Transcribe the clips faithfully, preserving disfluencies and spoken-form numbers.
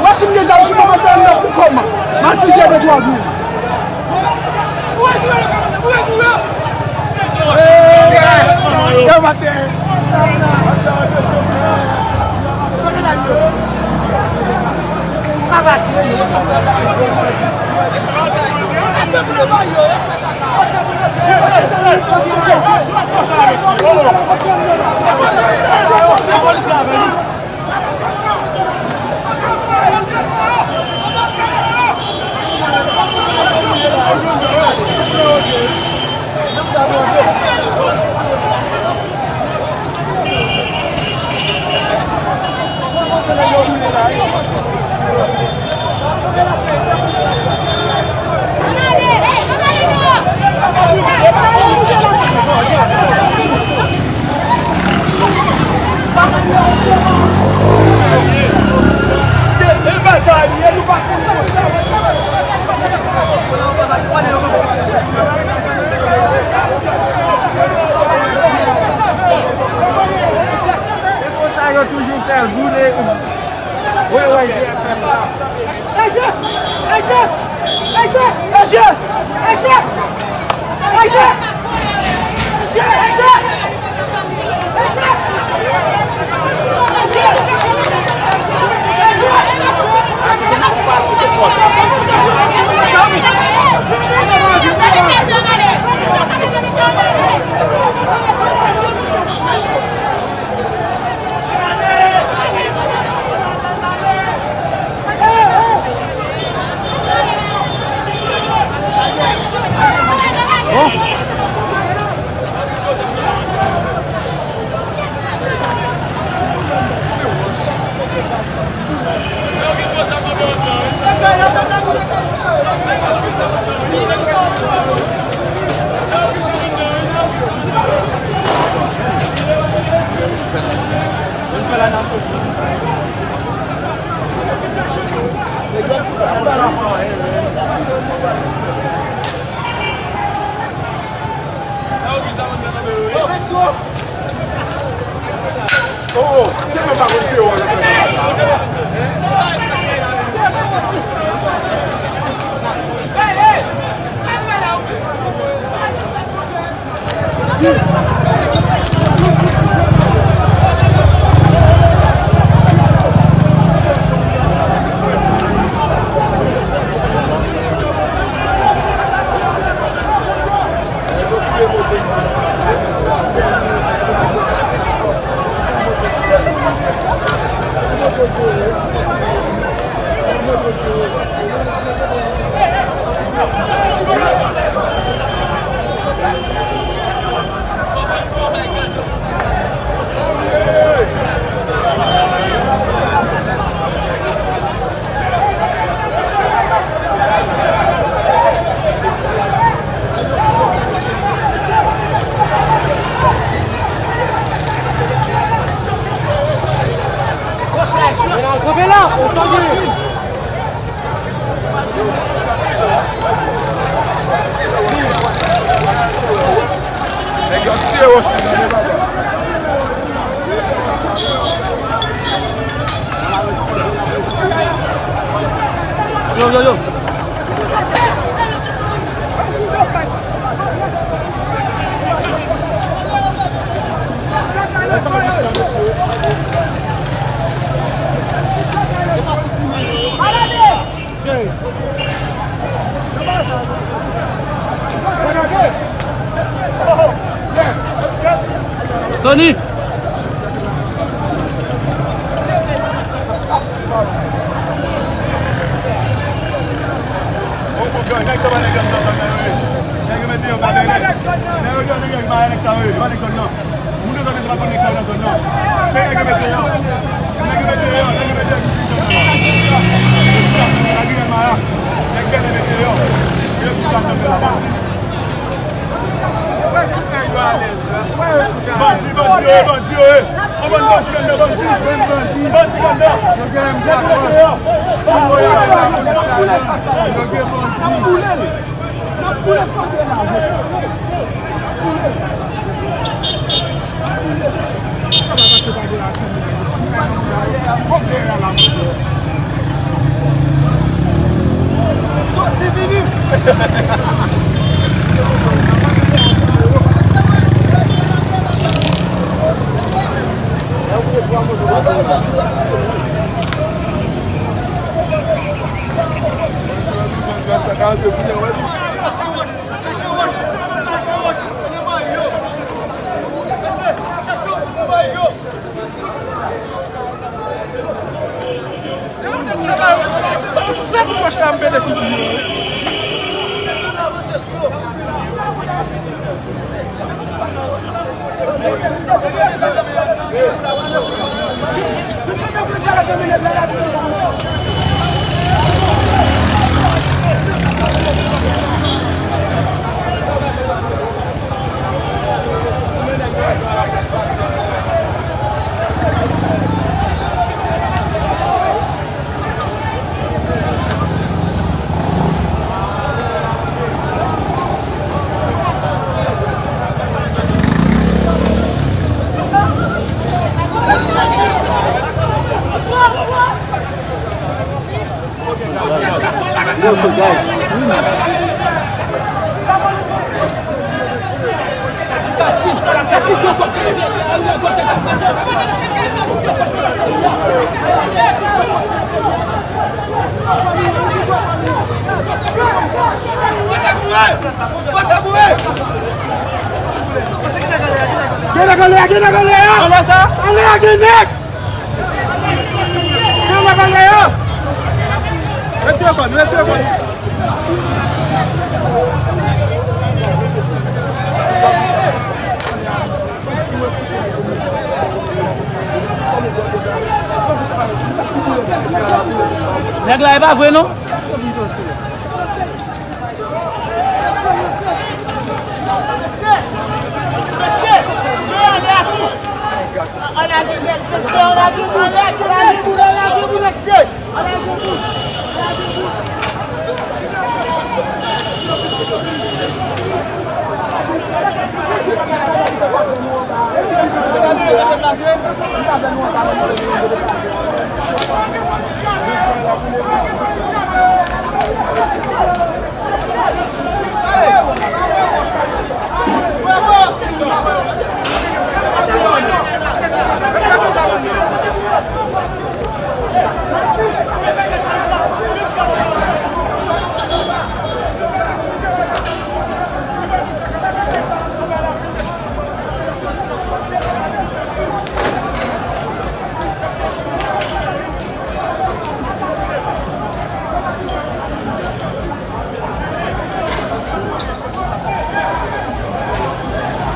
Wè si m gen zam sou mwen, mwen fè anndan pou kò m. M al fizye de twa kou. Yo maten. Se konsa yo toujou fè goule. Wè, wè, G F M la. Kanpe la, ou tande. Nèg yo ap tire wòch li nan men papa. Yo, yo, yo. Sony! Nèg zòn nan. Moun yo zòn nan pa konn nèg sa yo nan zòn nan. Men nèg yo mete yo. Nèg yo mete yo. Nèg yo mete yo. Nèg yo mete yo. Nèg yo mete yo. Yo tout la fè la. Bandi, bandi yo ye, bandi yo ye. An bann bandi anndan, bandi. Bandi anndan. Nèg yo mete yo. N ap boule l. N ap boule kote la, mesye. N ap boule. N ap boule. Sa va pase pa de la sou mwen. Kote la, mesye. Soti vini. Yo, so guys. Gen nèg anlè a, gen nèg anlè a! Anlè sa? Anlè a gen nèg! Gen nèg anlè a! Retire kò n, retire kò n. Nèg la, e pa vre non.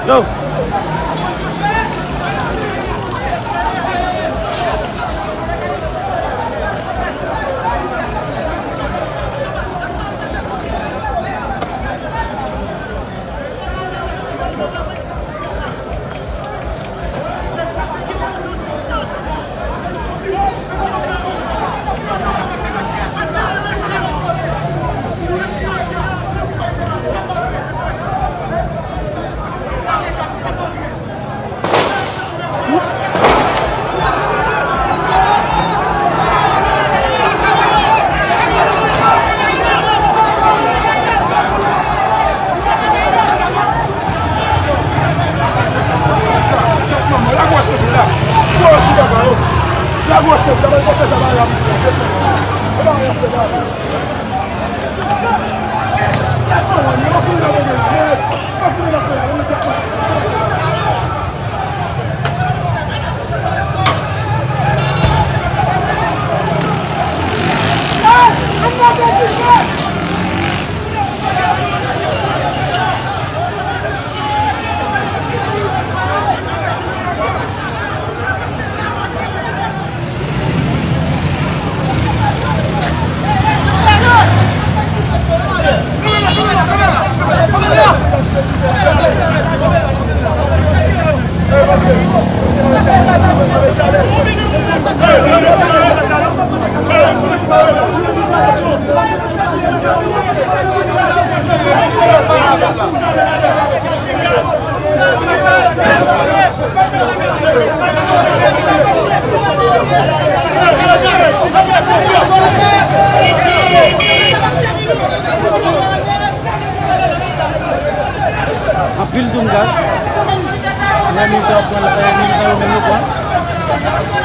Yo. Anpil tou m gad. Lè militan yo pran, lè militan yo menm yo pran.